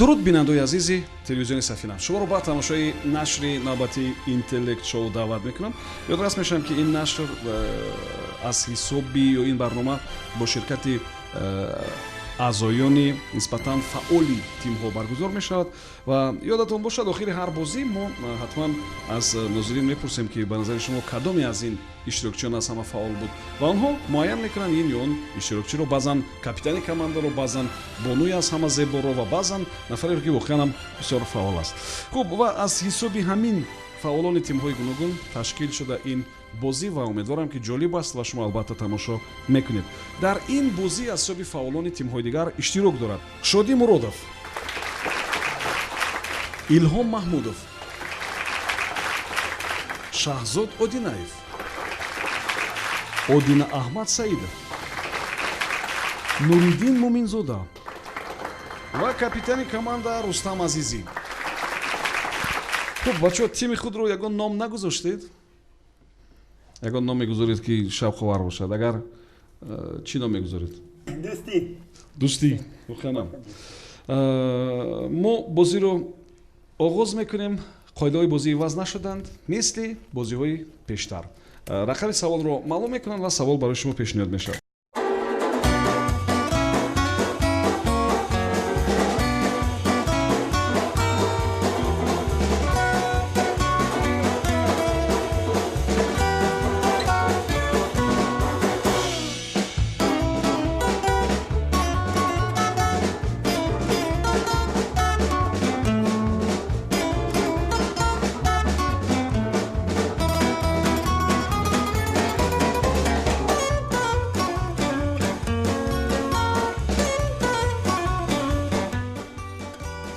Дуруд, бинандаои азизи телевизиони Сафина, шуморо ба тамошои нашри навбатии Интеллект Шоу даъват мекунам. Ёдрас мешавам, ки ин нашр аз ҳисоби ё ин барнома бо ширкати аъзоёни нисбатан фаъоли тимҳо баргузор мешавад. Ва ёдатон бошад, охири ҳар бозӣ мо ҳатман аз нозирин мепурсем, ки ба назари шумо кадоме аз ин иштирокчиён аз ҳама фаъол буд, ва онҳо муайян мекунанд ин ё он иштирокчиро: баъзан капитани командаро, баъзан бонуи аз ҳама зеборо ва баъзан нафареро, ки воқеан ҳам бисёр фаъол аст. Хуб, ва аз ҳисоби ҳамин фаъолони тимҳои гуногун ташкил шуда ин бозӣ, ва умедворам, ки ҷолиб аст ва шумо албатта тамошо мекунед. Дар ин бозӣ аз ҳисоби фаъолони тимҳои дигар иштирок дорад Шодӣ Муродов, Илҳом Маҳмудов, Шаҳзод Одинаев, Одина Аҳмад Саидов, Нуриддин Муминзода ва капитани команда Рустам Азизӣ. Хуб, бачаҳо, тими худро ягон ном нагузоштед? Ягон ном мегузоред, ки шавқовар бошад? Агар чӣ ном мегузоред? Дӯстӣ. Дӯстӣ, воқеанам. Мо бозиро оғоз мекунем. Қоидаҳои бозӣ иваз нашуданд, мисли бозиҳои пештар. Рақами саволро маълум мекунанд ва савол барои шумо пешниҳод мешавад.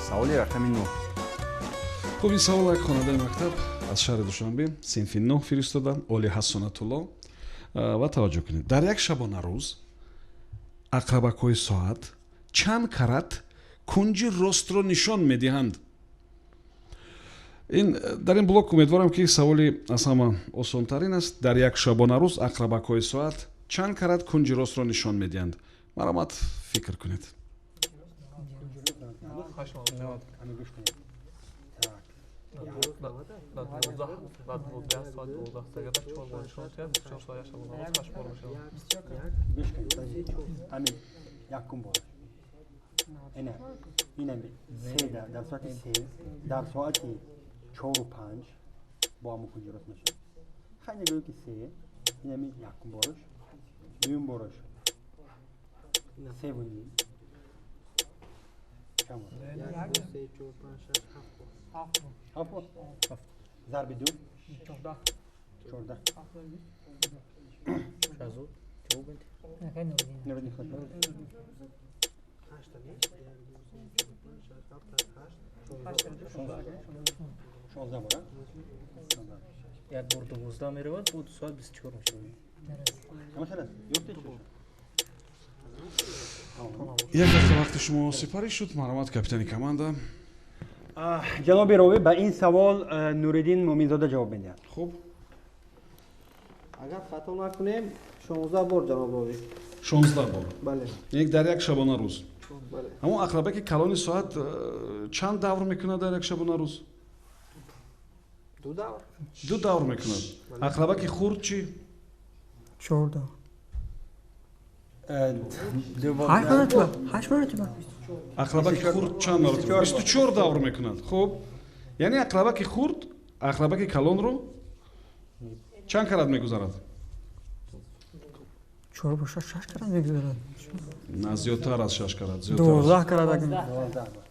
Саволи рақами 9. Хуб, ин савол як хонандаи мактаб аз шаҳри Душанбе, синфи 9, фиристода, Олиҳа Сунатулло. Ва таваҷҷӯҳ кунед: дар як шабонарӯз ақрабакҳои соат чанд карат кунҷи ростро нишон медиҳанд? Ин дар ин блок, умедворам, ки саволи аз ҳама осонтарин аст. Дар як шабонарӯз ақрабакҳои соат чанд карат кунҷи ростро нишон медиҳанд? Марҳамат, фикр кунед. Ҳами, гӯш кунед. Так. Дар 12 соат 12 дақиқада чор бор нишон медиҳад, 24 соат як шабонарӯз ҳашт бор мешавад. Гӯш кунед, ҳами якум бор ина инами се дар соати 3, дар соати 4:05 бо ҳамун кунҷи рост мешавад. Хай, нагӯё ки се, инами якум бораш, дуюм бораш 3:30, чанд бор? Ҳафт бор. Зарби ду, 14. Шаҳзод, ҷавоб медиҳ. Нуриддин, худ. 16 бор, а? 16. Як бор 12 меравад, бо 2 соат 24 мешавад. Ҳама хел аст, ёфтед чӣ? Як дақиқа вақти шумо сипарӣ шуд. Марҳамат, капитани команда. Ҷаноби ровӣ, ба ин савол Нуриддин Муминзода ҷавоб медиҳад. Хуб. Агар хато накунем, 16 бор, ҷаноб ровӣ. 16 бор? Бале. Яъне дар як шабонарӯз? Бале. Ҳамон ақрабаки калони соат чанд давр мекунад дар як шабонарӯз? Ду давр. Ду давр мекунад. Ақрабаки хурд чӣ? Чор давр. Ду бор. Ҳашт маротиба, ҳашт маротиба. Ақрабаки хурд чанд маротиба? 24 давр мекунад. Хуб, яъне ақрабаки хурд ақрабаки калонро чанд карат мегузарад? Чор бошад, шаш карат мегузарад. На, зиёдтар аз шаш карат, зиёдтар аст. 12 карат агар. 12 бор.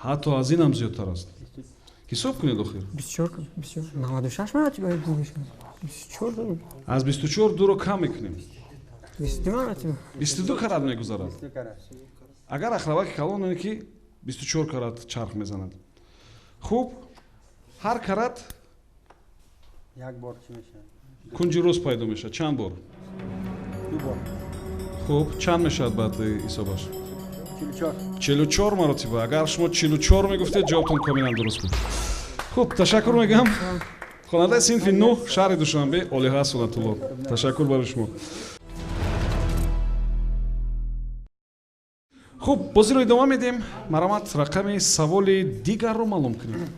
Ҳатто аз инам зиёдтар аст. Ҳисоб кунед охир. 24, 24, 96 маротиба мешавад. 24. Аз 24 дуро кам мекунем. 22 маротиба. 22 карат мегузарад. 22 карат. Агар ақрабаки калон, оне ки 24 карат чарх мезанад. Хуб, ҳар карат Як бор чӣ мешавад? кунҷи рост пайдо мешавад чанд бор? Ду бор. Хуб, чанд мешавад баъд ҳисобаш? 44. 44 маротиба. Агар шумо 44 мегуфтед, ҷавобтон комилан дуруст буд. Хуб, ташаккур мегӯям, хонандаи синфи 9, шаҳри Душанбе, Олиҳа Сунатулло, ташаккур барои шумо. Хуб, бозиро идома медиҳем. Марҳамат, рақами саволи дигарро маълум кунем.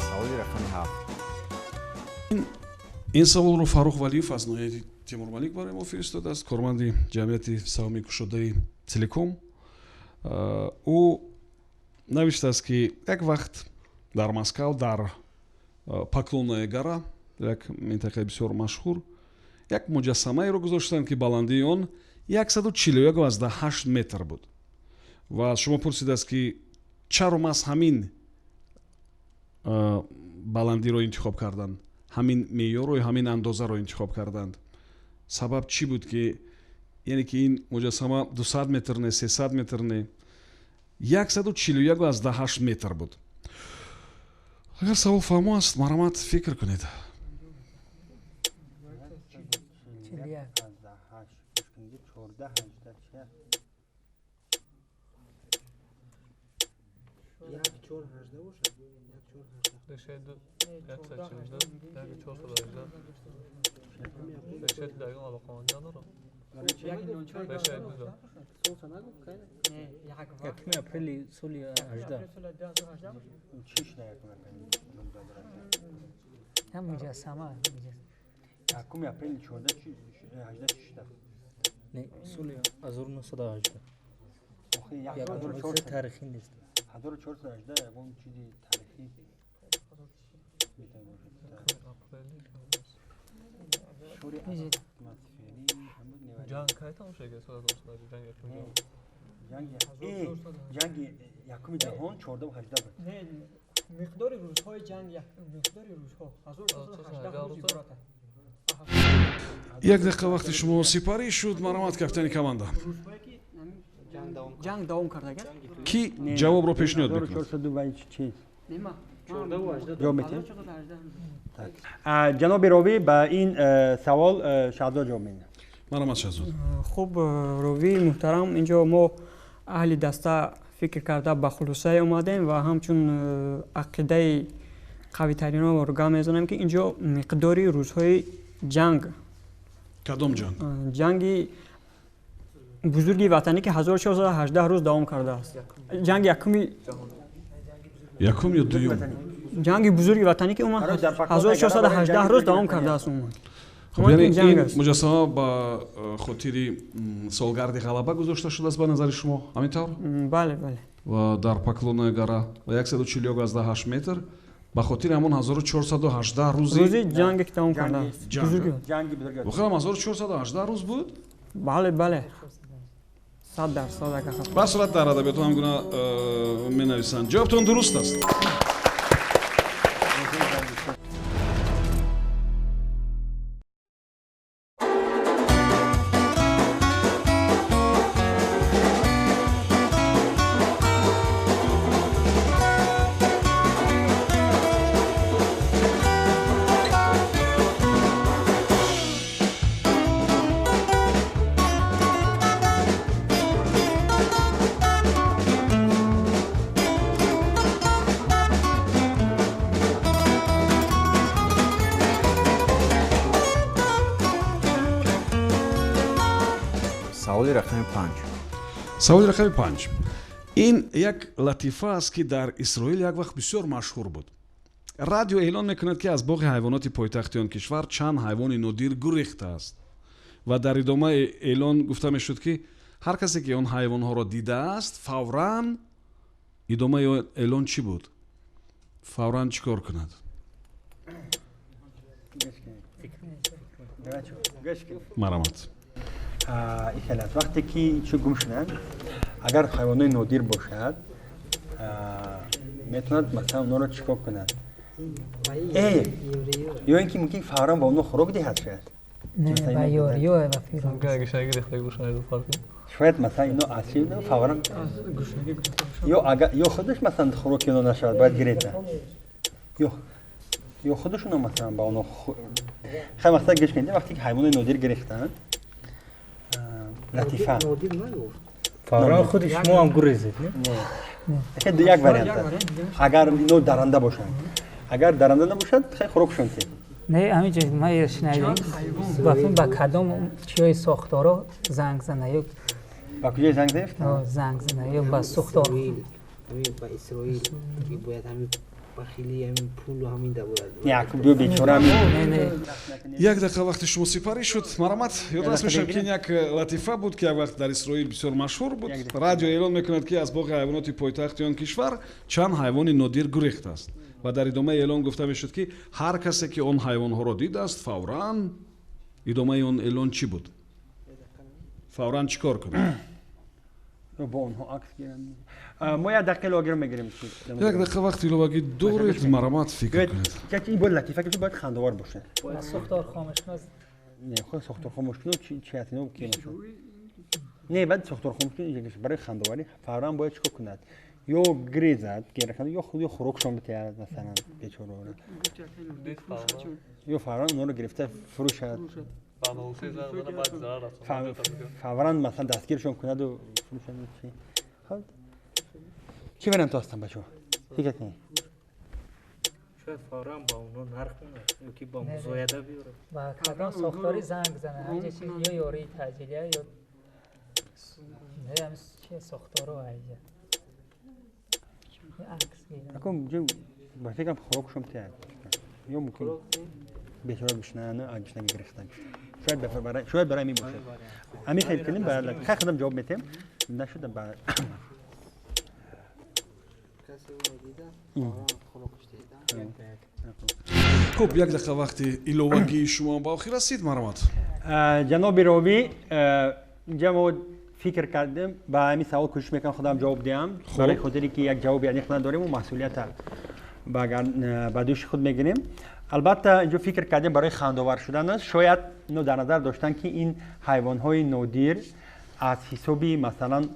Саволи рақами ҳафт. Ин саволро Фаррух Валиев аз ноҳияи Темурмалик барои мо фиристодааст, корманди ҷамъияти саҳомии кушодаи Телеком. Ӯ навиштааст, ки як вақт дар Москав, дар Поклонная гора, як минтақаи бисёр машҳур, як муҷассамаеро гузоштанд, ки баландии он 141,8 метр буд, ва аз шумо пурсидааст, ки чаро маҳз ҳамин баландиро интихоб карданд, ҳамин меъёрро ё ҳамин андозаро интихоб карданд. Сабаб чӣ буд, ки яъне ки ин муҷассама 200 метр не, 300 метр не, 141,8 метр буд? Агар савол фаҳмо аст, марҳамат, фикр кунед. 41. 8. 14, 18 чи аст? 1 4 18 бошад, 1 4 18. Решаи ду, 142, 1 418. Решаи ду ягон алоқамандӣ надорад? Решаи ду да. Солша нагуфт, кай? Не, як вақт. Якуми апрели соли 18. Чӣ шуда якуми апрели 19? Ҳам муҷассама. Якуми апрели 14 чи, 18 чӣ шуда? Не, соли 1918. Охи, Ягон ҳодисаи тарихӣ нест. 1418 ягон чизи тарихӣ метавон бошад. Апрели. Шури атмосферӣ ҳамуд не. Ҷанг кай тамом шуда, соли 1918 ҷанги якуми ҷаҳон? Ҷанги якуми ҷаҳон 14 18 буд. Не, миқдори рӯзҳои ҷанг, миқдори рӯзҳо 1418 рӯз иборат аст. Як дақиқа вақти шумо сипарӣ шуд. Марҳамат, капитани команда. Рӯзҳое ки ҷанг давом кардага. Кӣ ҷавобро пешниҳод мекунад? 1400 ва чиз. Нема. Ҷавоб медиҳед? Ҷаноби ровӣ, ба ин савол Шаҳзод ҷавоб медиҳад. Марҳамат, Шаҳзод. Хуб, ровии муҳтарам, инҷо мо аҳли даста фикр карда ба хулосае омадем ва ҳамчун ақидаи қавитаринро гап мезанем, ки инҷо миқдори рӯзҳои ҷанг. Кадом ҷанг? Ҷанги бузурги ватанӣ, ки 1418 рӯз давом кардааст, ҷанги якуми. Якум ё дуюм? Ҷанги бузурги ватанӣ, ки умуман 1418 рӯз давом кардааст умуман. Хуб, яъне ин муҷассама ба хотири солгарди ғалаба гузошта шудааст, ба назари шумо, ҳамин тавр? Бале. Ва дар Поклонная гора ва 141,8 метр ба хотири ҳамон 1418 рӯзи рӯзи ҷанге ки давом кардааст. Ҷанги бузурги. Воқеан 1418 рӯз буд? Бале, 100%, агар хато. Ба сурат дар адабиётҳо ҳам гуна менависанд. Ҷавобтон дуруст аст. Саволи рақами панҷ. Саволи рақами панҷ. Ин як латифа аст, ки дар Исроил як вақт бисёр машҳур буд. Радио эълон мекунад, ки аз боғи ҳайвоноти пойтахти он кишвар чанд ҳайвони нодир гурехтааст, ва дар идомаи эълон гуфта мешуд, ки ҳар касе ки он ҳайвонҳоро дидааст, фавран, идомаи эълон чӣ буд, фавран чӣ кор кунад? Марҳамат. Ихел аст, вақте ки чӣ гум шуданд, агар ҳайвонои нодир бошад, метавонад, масалан, онҳоро чӣ кор кунад, ё ин ки мумкин фавран ба онҳо хӯрок диҳад шояд. Не, ба ёриё ба фирор. Шояд масалан ино асир фавран ё агар ё худаш масалан хӯроки оно нашавад, бояд гирезад. Ё худашонро масалан ба оно хай масалан гӯш кунед, вақте ки ҳайвонои нодир гирифтанд, латифа. Фавран худи шумо ҳам гурезед, не? Не. Як вариант аст. Агар ино даранда бошанд. Агар даранда набошад, хай хӯрокшон тед. Не, ҳамин ҷо ман шунидам. Ба кадом чиёи сохторо занг зана ё ба куҷои занг заифта? Занг зана ё ба сохтор. Ҳамин ба Исроил ки бояд ҳамин бахили ҳамин пулу ҳамин да бояд. Як биё бечора ҳамин. Як дақиқа вақти шумо сипарӣ шуд. Марҳамат, ёдрас мешавам, ки ин як латифа буд, ки як вақт дар Исроил бисёр машҳур буд. Радио эълон мекунад, ки аз боғи ҳайвоноти пойтахти он кишвар чанд ҳайвони нодир гурехтааст. Ва дар идомаи эълон гуфта мешуд, ки ҳар касе ки он ҳайвонҳоро дидааст, фавран. Идомаи он эълон чӣ буд? Фавран чӣ кор кунад? Бо онҳо акс гиранд. Мо як дақиқа иловагиро мегирем. Як дақиқа вақти иловагӣ доред, марҳамат, фикр кунед. Ин бояд латифа ки бояд хандовар бошад. Сохтор хомӯшкунад. Не, худ сохтор хомӯшкунад чи аст, ино ки нашуд. Не, баъд сохтор хомӯшкунад барои хандоварӣ фавран бояд чӣ кор кунад? Ё гирезад, гираханд, ё худ ё хӯрокшон битиҳад, масалан, бечораро. Ё фавран онҳоро гирифта фурӯшад. Фавран масалан дастгиршон кунаду фурӯшад. Чи? Чӣ вариантҳо ҳастанд, бачаҳо? Фикр кунед. Шояд фавран ба онҳо нарх монад ё ки ба музояда биёрад. Ба кадом сохтори занг занад? Ҳамҷа чиз ё ёрии таъҷилия ё не, чи сохторо ҳайҷа. Акс гиранд. Акун ба фикрам хӯрокшон тиҳад. Ё мумкин бечора гушнаана, гушнаги гирифтан. Шояд барои ҳамин бошад. Ҳамин хел кунем, хай худам ҷавоб метиҳем. Нашуда ба Хуб, як дақиқа вақти иловагии шумо ба охир расид, марҳамат. Ҷаноби ровӣ, инҷа мо фикр кардем, ба ҳамин савол кӯшиш мекунам худам ҷавоб диҳам, барои хотире ки як ҷавоби аниқ надорем ва масъулията ба дӯши худ мегирем. Албатта инҷо фикр кардем барои хандовар шудан аст. Шояд ино дар назар доштанд, ки ин ҳайвонҳои нодир аз ҳисоби масалан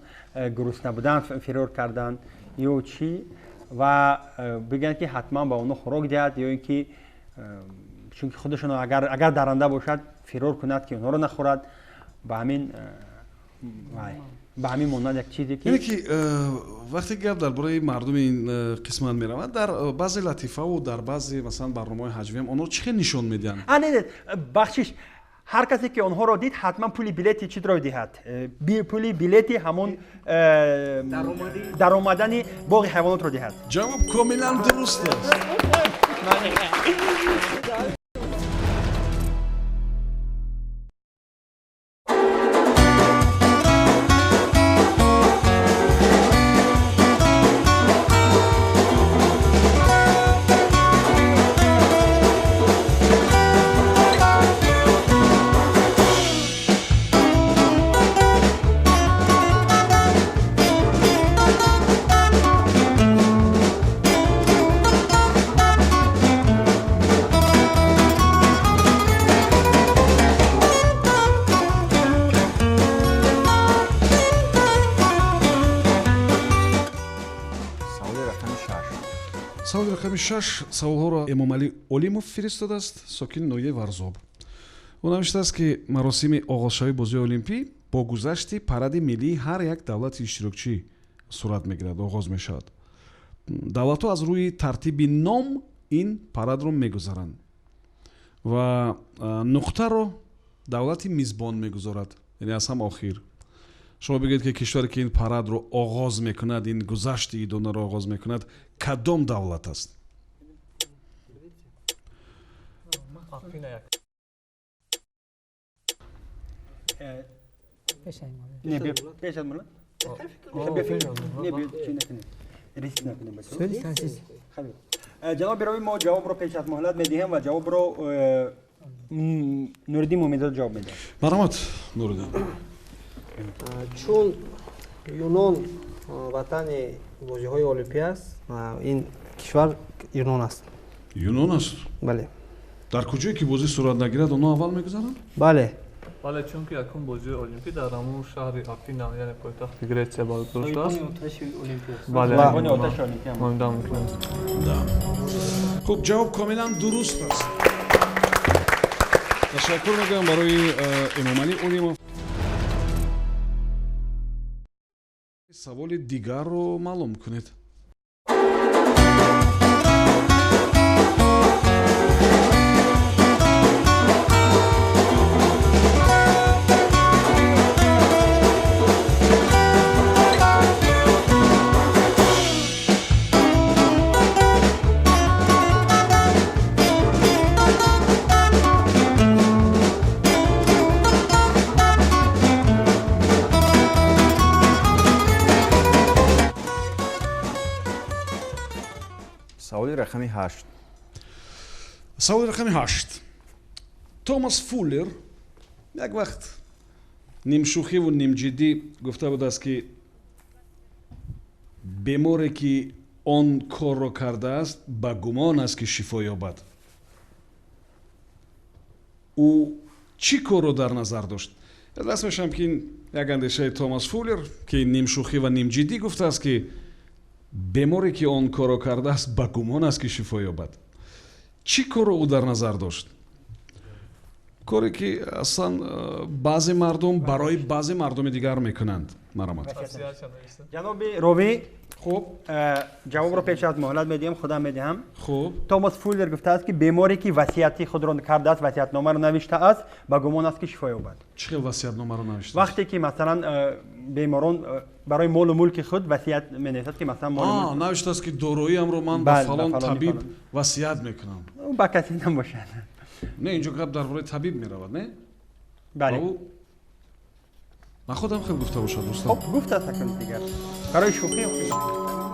гурусна будан фирор карданд ё чӣ, ва бигӯянд, ки ҳатман ба онҳо хӯрок диҳад, ё ин ки чунки худашон агар даранда бошад фирор кунад, ки онҳоро нахӯрад. Ба ҳамин монанд як чизе ки яъне ки вақте гап дар бораи мардуми ин қисмат меравад, дар баъзе латифаву дар баъзе масалан барномаҳои ҳаҷвиам онҳо чӣ хел нишон медиҳанд? Не, бахшиш, ҳар касе ки онҳоро дид ҳатман пули билети чидро диҳад, пули билети ҳамон даромадани боғи ҳайвонотро диҳад. Ҷавоб комилан дуруст аст. Саволи рақами 6. Саволҳоро Эмомалӣ Олимов фиристодааст, сокини ноҳияи Варзоб. Ӯ навиштааст, ки маросими оғозшавии бозиҳои олимпӣ бо гузашти паради миллии ҳар як давлати иштирокчӣ сурат мегирад, оғоз мешавад. Давлатҳо аз рӯи тартиби ном ин парадро мегузаранд ва нуқтаро давлати мизбон мегузорад, яъне аз ҳам охир. Шумо бигӯед, ки кишваре ки ин парадро оғоз мекунад, ин гузашти идонаро оғоз мекунад, кадом давлат аст? Ҷаноби ровӣ, мо ҷавобро пеш аз муҳлат медиҳем ва ҷавобро Нуриддин Муминзода ҷавоб медиҳад. Марҳамат, Нуриддин. Чун Юнон ватани бозиҳои олимпӣ аст, ин кишвар Юнон аст. Юнон аст? Бале. Дар куҷое ки бозӣ сурат нагирад, онҳо аввал мегузаранд? Бале. Бале, чунки якум бозии олимпӣ дар ҳамон шаҳри Афина, яъне пойтахти Гретсия баргузор шудааст. Бале, номидан мумкин аст. Хуб, ҷавоб комилан дуруст аст. Ташаккур мегӯям барои Эмомалӣ Олимов. Саволи дигарро маълум кунед. Саволи рақами 8. Саволи рақами 8. Томас Фуллер як вақт нимшӯхиву нимҷиддӣ гуфта будааст, ки беморе, ки он корро кардааст, ба гумон аст, ки шифо ёбад. Ӯ чӣ корро дар назар дошт? Даст мешавам, ки ин як андешаи Томас Фуллер, ки нимшӯхӣ ва нимҷиддӣ гуфтааст, ки беморе, ки он корро кардааст, ба гумон аст, ки шифо ёбад. Чӣ корро ӯ дар назар дошт? Коре, ки аслан баъзе мардум барои баъзе мардуми дигар мекунанд. Марамат. Ҷаноби ровӣ, хуб, ҷавобро пеш аз муҳлат медиҳам, худам медиҳам. Хуб, Томас Фуллер гуфтааст, ки беморе, ки васияти худро кардааст, васиятномаро навиштааст, ба гумон аст, ки шифо ёбад. Чӣ хел васиятномаро навиштааст? Вақте ки масалан беморон барои молу мулки худ васият менависад, ки масалан молу навиштааст, ки дороиамро ман ба фалон табиб васият мекунам. Ба касе набошад. Не, инҷо гап дар бораи табиб меравад, не? Бале. Наход ҳам хел гуфта бошад, Рустам. Хуб, гуфтааст акнун дигар. Барои шӯхӣ.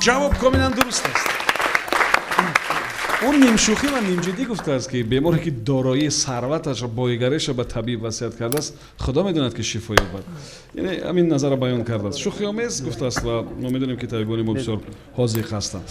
Ҷавоб комилан дуруст аст. Ӯ нимшӯхӣ ва нимҷиддӣ гуфтааст, ки беморе, ки дороии сарваташро, боигариашро ба табиб васият кардааст, худо медонад, ки шифо ёбад. Яъне ҳамин назарро баён кардааст. Шӯхиомез гуфтааст ва мо медонем, ки табибони мо бисёр ҳозиқ ҳастанд.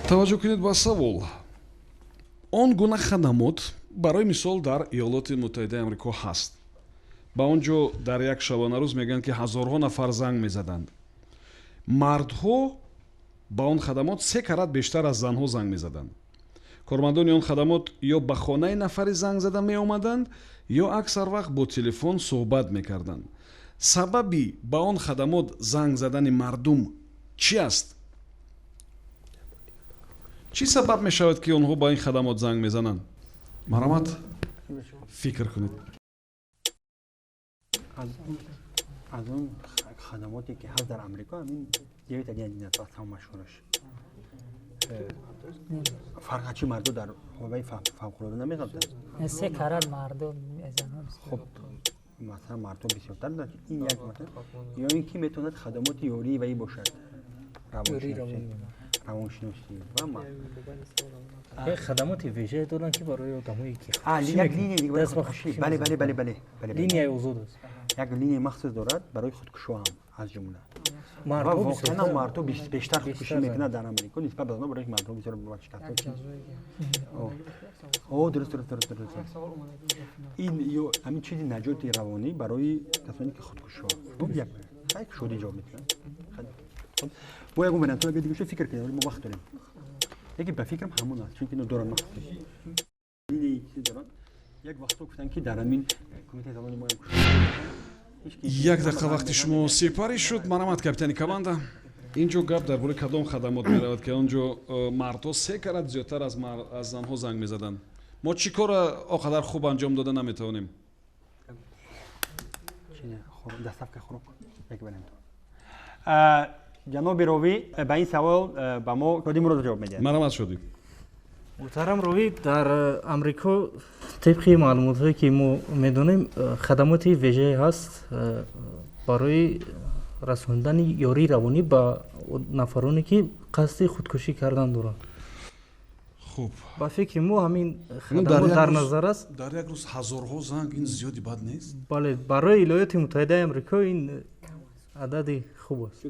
Таваҷҷӯҳ кунед ба савол. Он гуна хадамот барои мисол дар Иёлоти Муттаҳидаи Амрико ҳаст. Ба он ҷо дар як шабонарӯз мегӯянд, ки ҳазорҳо нафар занг мезаданд. Мардҳо ба он хадамот 3 карат бештар аз занҳо занг мезаданд. Кормандони он хадамот ё ба хонаи нафари занг зада меомаданд, ё аксар вақт бо телефон суҳбат мекарданд. Сабаби ба он хадамот занг задани мардум чӣ аст? Чӣ сабаб мешавад, ки онҳо ба ин хадамот занг мезананд? Марамат, фикр кунед. Аз он хадамоте, ки ҳаст дар Амрико, ҳамин 911 аз ҳама машҳураш. Фарқ чӣ, марду дар ҳолаи фавқулода намеғалтанд? 3 карат марду занон. Хуб, масалан мардҳо бисёртар, ин як масала, ё ин ки метавонад хадамоти ёрии ваӣ бошад, равоншиносӣ ва хадамоти вижае доранд, ки барои одамое ки як линия дигар худкушӣ. Бале, бале, бале, бале, бале, линияи озод аст. Як линияи махсус дорад барои худкушо ҳам аз ҷумла. Ва воқеан мардҳо бештар худкушӣ мекунанд дар Амрико нисбат ба занон, барои мардҳо бисёр варшикастҳо. О, дуруст, дуруст, дуруст, дуруст. Ин ё ҳамин чизи наҷоти равонӣ барои касоне, ки худкушо. Хуб, як шодӣ ҷавоб метиҳад. Бо ягон вариантҳо агар дига фикр кунем, мо вақт дорем. Лекин ба фикрам ҳамон аст, чунки ино доранд махсус. Линияи чиз доранд. Як вақтҳо гуфтанд, ки дар ҳамин кумитаи занони мо як дақиқа вақти шумо сипарӣ шуд. Марамат, капитани команда. Ин ҷо гап дар бораи кадом хадамот меравад, ки он ҷо мардҳо 3 карат зиёдтар аз занҳо занг мезаданд? Мо чӣ корро он қадар хуб анҷом дода наметавонем? Доставкаи хӯрок як вариант. Ҷаноби ровӣ, ба ин савол ба мо Шодӣ Муродов ҷавоб медиҳад. Марамат, Шодӣ. Муҳтарам ровӣ, дар Амрико тибқи маълумотҳое ки мо медонем, хадамоти вежае ҳаст барои расондани ёрии равонӣ ба нафароне ки қасди худкушӣ кардан доранд. Хуб, ба фикри мо ҳамин хадамот дар назар аст. Дар як рӯз ҳазорҳо занг, ин зиёди бад нест? Бале, барои Иёлоти Муттаҳидаи Амрико ин адади хуб аст.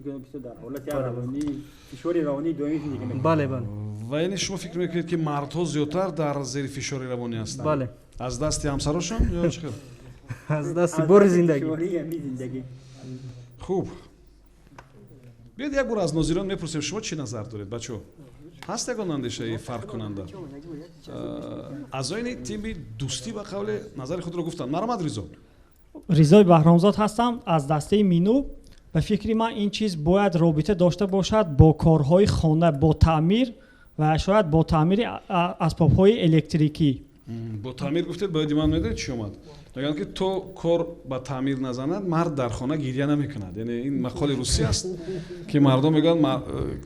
Бале, бале. Ва яъне шумо фикр мекунед, ки мардҳо зиёдтар дар зери фишори равонӣ ҳастанд? Бале. Аз дасти ҳамсарошон ё чӣ хел? Аз дасти бори зиндагӣ. Хуб, биёед як бор аз нозирон мепурсем, шумо чӣ назар доред, бачаҳо? Ҳаст ягон андешаи фарқкунанда? Аъзоини тими дӯстӣ ба қавле назари худро гуфтанд. Марҳамат, Ризо. Ризои Баҳромзод ҳастам аз дастаи Минӯ. Ба фикри ман, ин чиз бояд робита дошта бошад бо корҳои хона, бо таъмир ва шояд бо таъмири асбобҳои электрикӣ. Бо таъмир гуфтед, бояд ман медонед чӣ омад? Мегӯянд, ки то кор ба таъмир назанад, мард дар хона гирья намекунад. Яъне ин мақоли русӣ аст, ки мардо мегӯянд,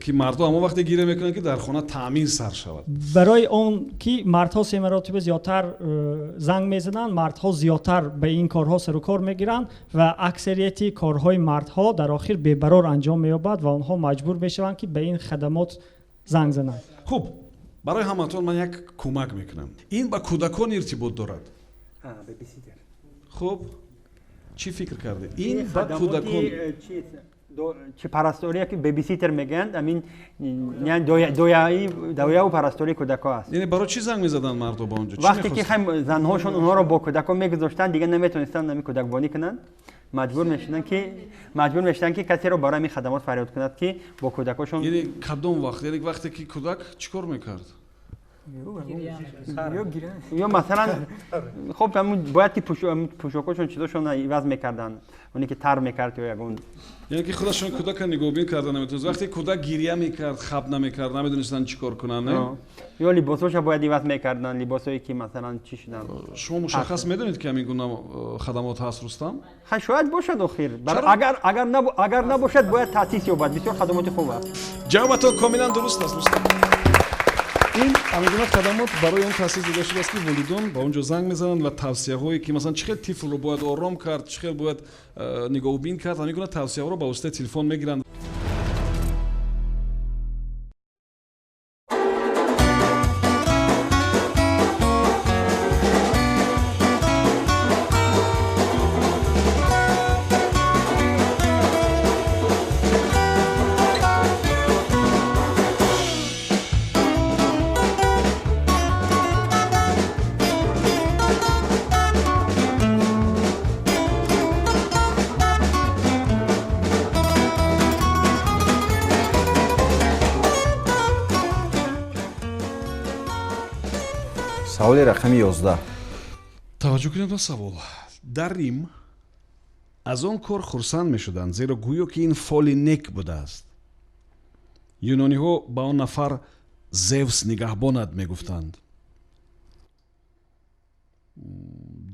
ки мардо ҳамон вақте гирья мекунанд, ки дар хона таъмир сар шавад. Барои он ки мардҳо се маротиба зиёдтар занг мезананд, мардҳо зиёдтар ба ин корҳо сару кор мегиранд ва аксарияти корҳои мардҳо дар охир бебарор анҷом меёбад ва онҳо маҷбур мешаванд, ки ба ин хадамот занг зананд. Хуб, барои ҳаматон ман як кӯмак мекунам. Ин ба кӯдакон иртибот дорад. Хуб, чӣ фикр кардед? Ин ба кӯдакон чӣ парастория ки бебиситер мегӯянд, амин дояву парастории кӯдакҳо аст. Яъне барои чӣ занг мезаданд мардо ба он ҷо? Вақте ки занҳошон онҳоро бо кӯдакҳо мегузоштанд, дигар наметонистанд ами кӯдакбонӣ кунанд, маҷбур мешуданд, ки касеро барои ҳамин хадамот фарёд кунад, ки бо кӯдакҳошон. Яъне кадом вақт? Яъне вақте ки кӯдак чӣ кор мекард? Ё масалан, хоб, бояд ки пӯшокҳошон, чизошон иваз мекарданд, оне ки тар мекард ё ягон. Яъне ки худашон кӯдака нигоҳбин карда наметавонист. Вақте кӯдак гирья мекард, хаб намекард, намедонистанд чӣ кор кунанд, не? Ё либосҳоша бояд иваз мекарданд, либосҳое ки масалан чӣ шуданд. Шумо мушаххас медонед, ки ҳамин гуна хадамот ҳаст, Рустам? Ха, шояд бошад. Охир агар набошад, бояд таъсис ёбад, бисёр хадамоти хуб аст. Ҷавобатон комилан дуруст аст, Рустам. Ин ҳамин гуна хадамот барои он таъсис дода шудааст, ки волидон ба он ҷо занг мезананд ва тавсияҳое, ки масалан чӣ хел тифлро бояд ором кард, чӣ хел бояд нигоҳубин кард, ҳамин гуна тавсияҳоро ба воситаи телефон мегиранд. Саволи рақами 11. Таваҷҷӯҳ кунед ба савол. Дар Рим аз он кор хурсанд мешуданд, зеро гӯё ки ин фоли нек будааст. Юнониҳо ба он нафар «Зевс нигаҳбонад» мегуфтанд.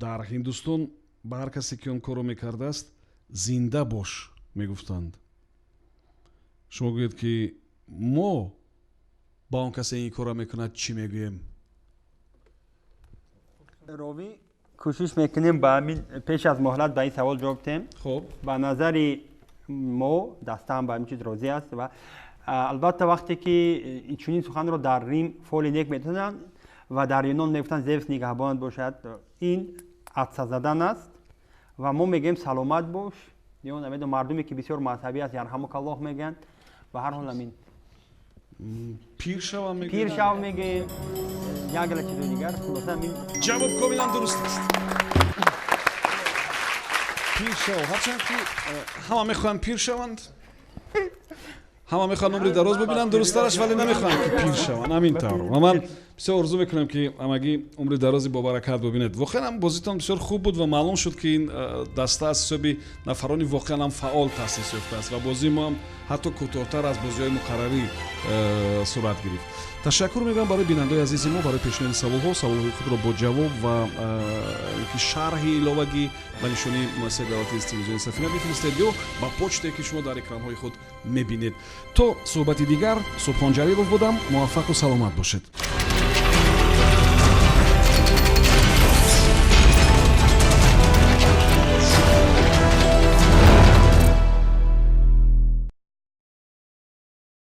Дар Ҳиндустон ба ҳар касе, ки он корро мекардааст, «Зинда бош» мегуфтанд. Шумо гӯед, ки мо ба он касе ин корро мекунад чӣ мегӯем? Ровӣ, кӯшиш мекунем ба ҳамин пеш аз муҳлат ба ин савол ҷавоб диҳем. Хуб. Ба назари мо, дастаам ба ҳамин чиз розӣ аст ва албатта, вақте ки чунин суханро дар Рим фоли нек медоданд ва дар Юнон мегуфтанд «Зевс нигаҳбонат бошад», ин атса задан аст ва мо мегӯем «Саломат бош» ё намедонам, мардуме ки бисёр мазҳабӣ аст, «Ярҳамукаллоҳ» мегӯянд. Ба ҳар ҳол, амин. Пир шавам. Пир шав мегӯем, як гала чизои дигар. Хулоса, амин. Ҷавоб комилан дуруст аст. Пир шав. Ҳарчанд ки ҳама мехоҳанд пир шаванд, ҳама мехоҳанд умри дароз бибинанд, дурусттараш, вале намехоҳанд, ки пир шаванд. Ҳамин тавр. Ва ман бисёр орзу мекунам, ки ҳамагӣ умри дарози бобаракат бибинед. Воқеан ҳам бозитон бисёр хуб буд ва маълум шуд, ки ин даста аз ҳисоби нафарони воқеан ҳам фаъол таъсис ёфтааст ва бозии мо ҳам ҳатто кӯтоҳтар аз бозиҳои муқаррарӣ сурат гирифт. Ташаккур мегӯям барои бинандаои азизи мо барои пешниҳоди саволҳо. Саволҳои худро бо ҷавоб ва ки шарҳи иловагӣ ба нишонии муассисаи давлатии телевизиони Сафина бифиристед ё ба почтае, ки шумо дар экранҳои худ мебинед. То суҳбати дигар, Субҳон Ҷалилов будам. Муваффақу саломат бошед.